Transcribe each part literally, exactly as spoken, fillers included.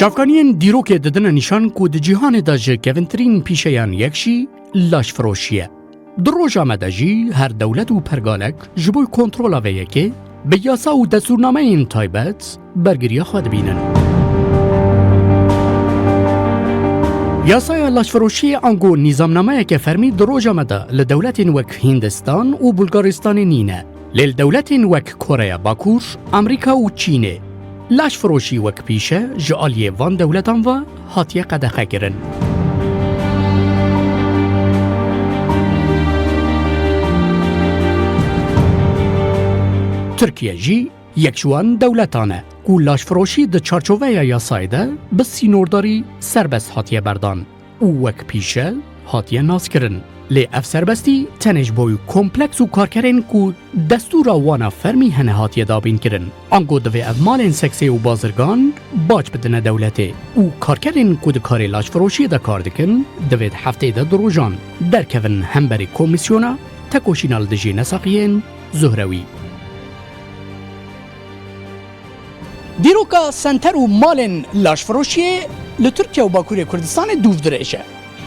Çavkaniyên dîrokê didine nîşan ku di cîhanê de ji kevintirîn pîşeyan yek jî lajfiroşî ye. Di roja me de jî her dewlet û pergalek ji bo kontrola vê yekê bi yasa û destûrnameyên taybet bergiriya xwe dibînin. Yasaya lajfiroşiyê ango nîzamnameyeke fermî di roja me de li dewletên wek Hindistan û Bulgaristanê nîne. Lê li dewletên wek Koreya Bakur, Amerîka û Çînê, lajfiroşî wek pîşe ji aliyê van dewletan ve hatiye qedexekirin. Tirkiye jî yek ji wan dewletan e ku lajfiroşî di çarçoveya yasayê de bi sînordarî serbest hatiye berdan û wek pîşe hatiye naskirin. Lê ev serbestî tenê ji bo kompleks û karkerên ku destûra wana fermî hene hatiye dabînkirin. Ango divê ev malên seksê û bazirgan bac bidine dewletê û karkerên ku di karê lajfiroşiyê de kar dikin, divê di hefteyê de du rojan derkevin hemberî komîsyona tekoşîna li dijî nesaxiyên zuhrewî. Dîroka senter û malên lajfiroşiyê li Tirkiye û Bakurê Kurdistanê dûvdirêj e.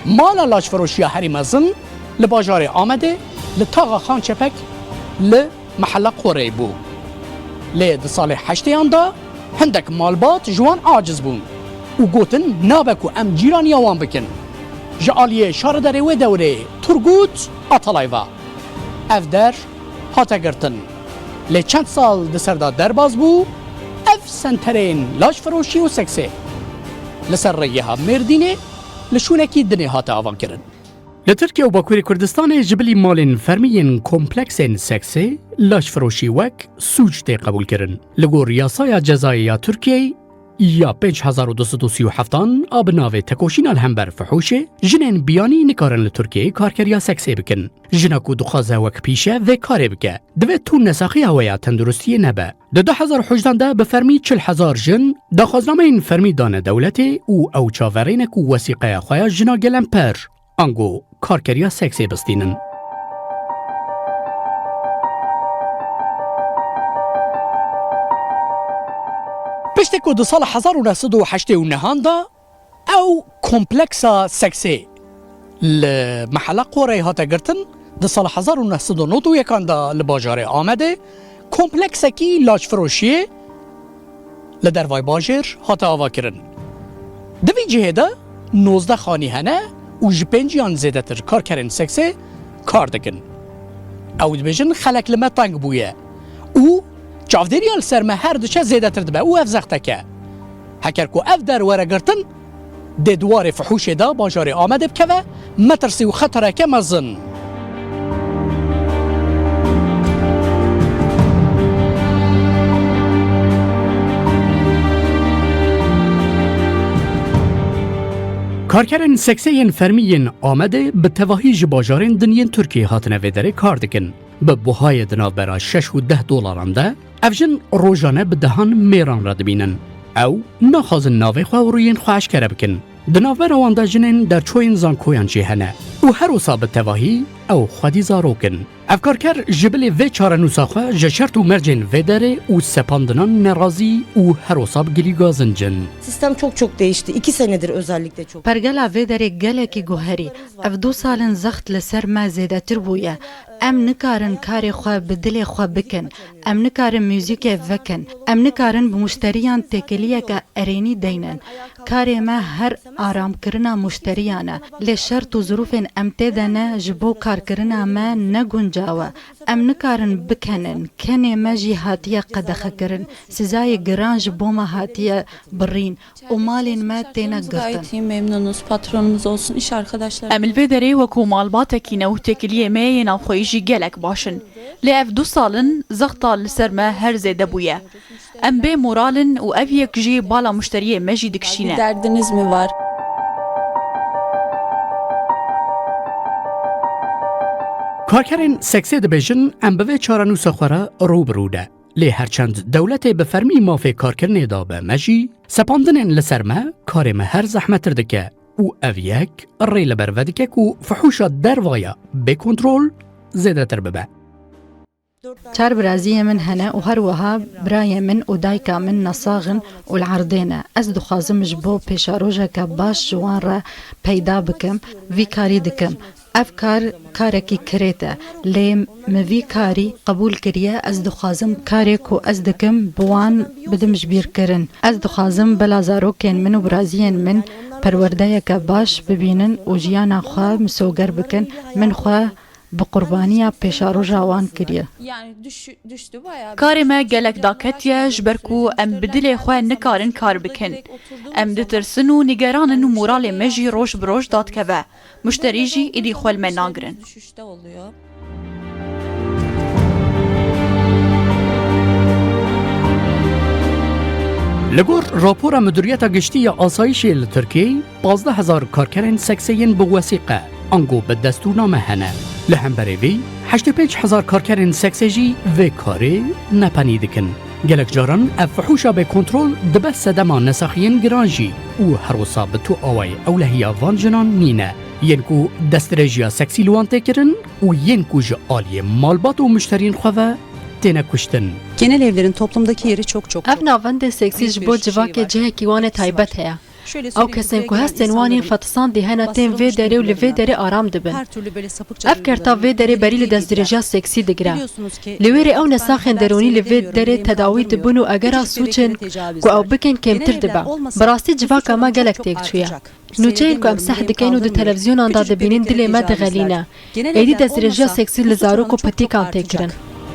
Mala lajfiroşiya herî mezin li bajarê Amedê li taxa Xan Çepek li Mehela Qoreyê bû. Lê di salê heştêyan de hindek malbat ji wan aciz bûn û gotin nabe ku em cîraniya wan bikin. Ji aliyê şaredarê wê dewrê Turgut Atalay ve ev der hate girtin. Lê çend sal di ser de derbas bû, ev senterên lajfiroşî û seksê li ser rêgeha Mêrdînê li şûnekî dinê hate avakirin. Li Tirkiye û Bakurê Kurdistanê ji bilî malên fermî yên kompleksên seksê, lajfiroşî wek sûc tê qebûlkirin. Li gor yasaya cezayê ya Tirkiyeyê, ya pênc hezar û du sed û sî û heft an a bi navê tekoşîna li hember fihûşê, jinên biyanî nikarin li Tirkiyeyê karkeriya seksê bikin. Jina ku dixwaze wek pîşe vê karê bike, divê tû nesaxiya wê ya tenduristiyê nebe. Di du hezar û hejdehan de bi fermî çil hezar jin daxwaznameyên fermî dane dewletê û ew çaverê ne ku wesîqeya xwe ya jina gelemper, ango karkeriya seksê bistînin. Piştî ku di sala hezar û neh sed û heştê û nehan de ew kompleksa seksê li Mehela Qoreyê hate girtin, di sala hezar û neh sed û nod û yekan de li bajarê Amedê kompleksekî lajfiroşiyê li dervay bajêr hate avakirin. Di vî cihê de nozdeh xanî hene û ji pêncî yan zêdetir karkerên seksê kar dikin. Ew dibêjin, xelek li me teng bûye û çavdêriya li ser me her diçe zêdetir dibe û ev zextek e. Heger ku ev der were girtin, dê di warê fihûşê de bajarê Amedê bikeve, metirsî û xetereke mezin. Karkerên seksê yên fermî yên Amedê bi tevahî ji bajarên din yên Tirkiyê hatine vê derê kar dikin. Bi buhayê di navbera şeş û deh dolaran de, ev jin rojane bi dehan mêran re dibînin. Ew naxwazin navê xwe û rûyên xwe eşkere bikin. Di navbera wan de jinên derçoyên zankoyan jî hene û her wisa bi tevahî ew xwedî zarok in. Ev karker ji bilî vê çarenûsa xwe ji şert û mercên vê derê û sepandinan nerazî û her wisa bi gilî gazinc in. Sistem çok çok değişti. İki senedir özellikle çok. Pergala vê derê gelekî guherî. Ev du sal in zext li ser me zêdetir bûye. Em nikarin karê xwe bi dilê xwe bikin. Em nikarin muzîkê vekin. Em nikarin bi muşteriyan têkiliyeke erênî deynin. Karê me her aramkirina muşteriyan e. Lê şert û zirûfên em tê de ne ji bo karkirina me ne guncaw e. Em nikarin bikenin. Kenê me jî hatiye qedexekirin. Sizayê giran ji bo me hatiye birîn û malên me têne girtin. Gayet iyi, memnunuz. Patronumuz olsun, iş arkadaşlarımız. Em li vê derê wekû malbatekî ne û têkiliyê me yê navxweyî jî gelek baş in. Lê ev du sal in zexta li ser me her zêde bûye. Em bê moral in û ev yek jî bala muşteriyê me jî dikişîne. Bir derdiniz mi var? Karkerên seksê dibêjin, em bi vê çarenûsa xwe re rû bi rû ne. Lê her çend dewletê bi fermî mafê karkirinê dabe me jî, sepandinên li ser me karê me her zehmettir dike û ev yek rê li ber vedike ku fihûşa dervaya bê kontrol zêdetir bibe. Çar biraziyê min hene û her wiha birayê min û dayika min nesax in û li erdê ne. Ez dixwazim ji bo pêşerojeke baş ji wan re peyda bikim, vî karî dikim. Ev kar karekî kirêt e, lê min vî karî qebûl kiriye. Ez dixwazim karê ku ez dikim bi wan bidim ji bîr kirin. Ez dixwazim bila zarokên min û biraziyên min perwerdeyeke baş bibînin û jiyana xwe misoger bikin. Min xwe bi qurbaniya pêşeroja wan kiriye. Karê me gelek daketiye, ji ber ku em bi dilê xwe nikarin kar bikin. Em ditirsin û nigeran in û moralê me jî roj bi roj dadikeve. Muşterî jî êdî xwe li me nagirin. Li gor rapora Miduriyeta Giştî ya Asayîşê li Tirkiyeyê, pazdeh hezar karkerên seksê yên bi wesîqe, ango bi destûrname hene. Li hemberê vî, heştê pênc hezar karkerên seksê jî vê karê nepenî dikin. Gelek caran ev fihûşa bêkontrol dibe sedema nesaxiyên giran jî û her wisa bi tu awayî ewlehiya van jinan nîne, yên ku destdirêjiya seksî li wan tê kirin û yên ku ji aliyê malbat û muşteriyên xwe ve têne kuştin. Genel evlerin toplumdaki yeri çok çok Ev navendê seksî ji bo civakê cihekî wan ê taybet heye. Ew kesên ku hestên wan yên fetisandî hene tên vê derê û li vê derê aram dibin. Ev kerta vê derê berî li destdirêjiya seksî digire. Li wê rê ew nesaxên derûnî li vê derê tedawî dibin û egera sûcên ku ew bikin kêmtir dibe. Bi rastî civaka me gelek têk çûye. Nûçeyên ku em seh dikin û di televîzyonan de dibînin dilê me dixelîne. Êdî destdirêjiya seksî li zarok û petîkan tê kirin.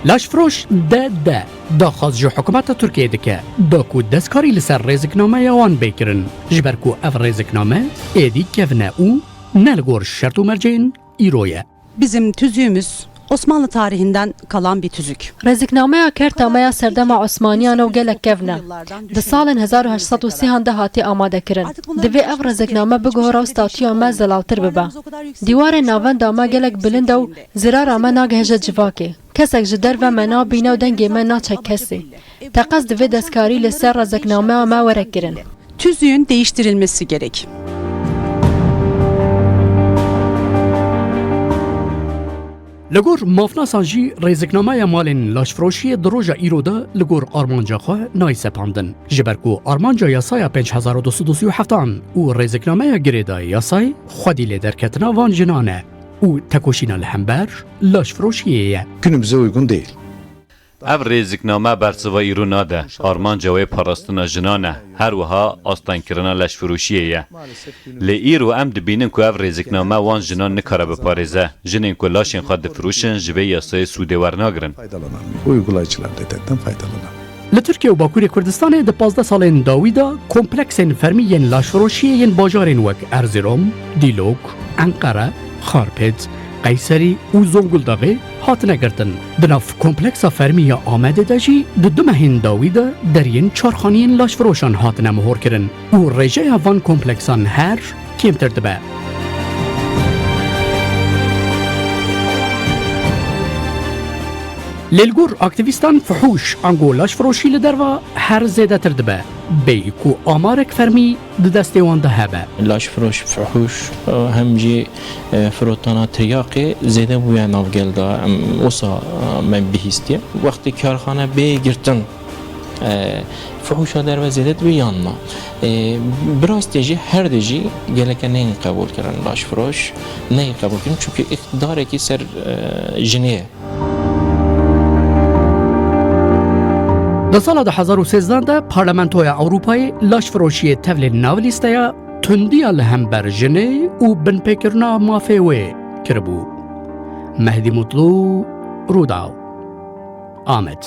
Laşfiroş D D daxwaz ji hikûmeta Tirkiyê dike da ku destkarî li ser rêziknameya wan bê kirin, ji ber ku ev rêzikname êdî kevn e û ne li gor şert û mercên îro ye. Bizim tüzüğümüz Osmanlı tarihinden kalan bir tüzük. Rêziknameya kerta me ya serdema Osmaniyan ew gelek kevn e. Di salên hezar û heşt sed û sî han de hatiye amadekirin. Divê ev rêzikname biguhora û statûya me zelaltir bibe. Dîwarên navenda me gelek bilind e û zirara me nagihêje civakê. Kesek ji derve me nabîne û dengê me naçe kesê. Teqez divê destkarî li ser rêziknameya me were kirin. Tüzüğün değiştirilmesi gerek. Li gor mafnasan jî rêziknameya malên laşfiroşiyê di roja îro de li gor armanca xwe nayê sepandin. Ji ber ku armanca yasaya pênc hezar û du sed û sî û heft an û rêziknameya girêdayî yasayê xwedî lêderketina van jinan e û tekoşîna li hember laşfiroşiyê ye. Günümüze uygun değil. Ev rêzikname bersiva îro nade. Armanca wê parastina jinan e. Her wiha astengkirina leşfiroşiyê ye. Lê îro em dibînin ku ev rêzikname wan jinan nikare biparêze. Jinên ku laşên xwe difiroşin ji vê yasayê sûdê wernagirin. Uygulayıcılar dedetten faydalanamıyor. Li Tirkiye û Bakurê Kurdistanê di pazdeh salên dawî de kompleksên fermî yên laşfiroşiyê yên bajarên wek Erzirom, Dîlok, Enqere, Xarpêt, Qeyserî û Zonguldaxê hatine girtin. Di nav kompleksa fermî ya Amedê de jî di du mehên dawî de deriyên çarxaniyên laşfiroşan hatine mihorkirin û rêjeya van kompleksan her kêmtir dibe. Lê li gor aktîvîstan fihûş ango laşfiroşî li derva her zêdetir dibe, bêyî ku amarek fermî di destê wan de hebe. Laşfiroş, fihûş, hem jî e, firotana tiryaqê zêde bûye nav gel de, em wisa, e, me bihîstiye. Wextê karxane bê girtin, e, fihûşa derve zêde dibe yan na? E, bi rastî jî her de jî geleke neyên qebûlkirin laşfiroş, neyên qebûlkirin, çimkî îqtidarekî ser, e, jinê ye. Di sala du hezar û sêzdeh de Parlamentoya Ewropayê laşfiroşiyê tevlî nav lîsteya tundiya li hember jinê û binpêkirina mafê wê kiribû. Mehdî Mutlu, Rûdaw, Amed.